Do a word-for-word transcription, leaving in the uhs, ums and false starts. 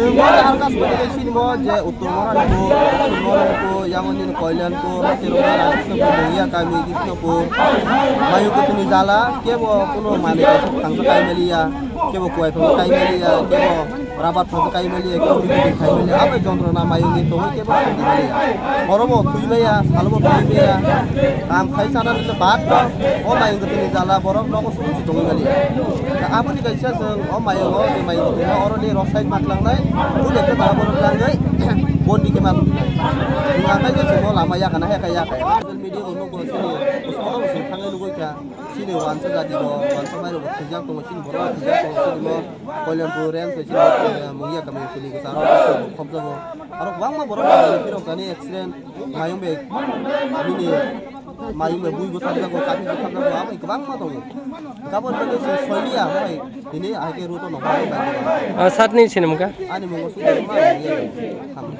Sinimo je Uttor Moranpur, Uttor Moranpur, yang ini Koilanpur, Sirumara, Krishnapur, Mungya Kami, Krishnapur, Mayu Kutini Jala, kebo kuno mani kaisa thangsa kai maliya, kebo kuai phangsa kai maliya, kebo rabat phangsa kai maliya, kebo rikiti kai maliya, abai jontrona mayu ni tongwi kebo thangsa maliya. Orobo thwi maya, salobo thwi maya, kam khai sana nile bad, o mayu Kutini Jala, borok nogo sumsi tongwi maliya. Aboni kaisa chwng o mayu o, ni mayu Kutini o, oro ni rosai maklangnai, o lekha ta borok langwi, bondi khe maklangnai. Wngkha khe chwng o lama yakana hai kha yakha. Social media o nugo sini, usmoto usung thangwi nugwi kha. Chini wansa jadi bo, wansa mai rok thwijak tongo, chini borok thwijak tongo, chini bo Koilanpur range, chini bo, eh, Mungya Kami, chini kwcharo khobjago. Aro kwbangma borok thwijak tongo, chini accident, mayung bai, nini mayung bai bui bwthakjago, kati bwthakjago, abo kwbangma tongo. Gabon bagwi se soiliya, bai, tini ahai khe road o nokha bai. Ah, satni sinimkha? Ani mungo Sudirma Mungya Kami.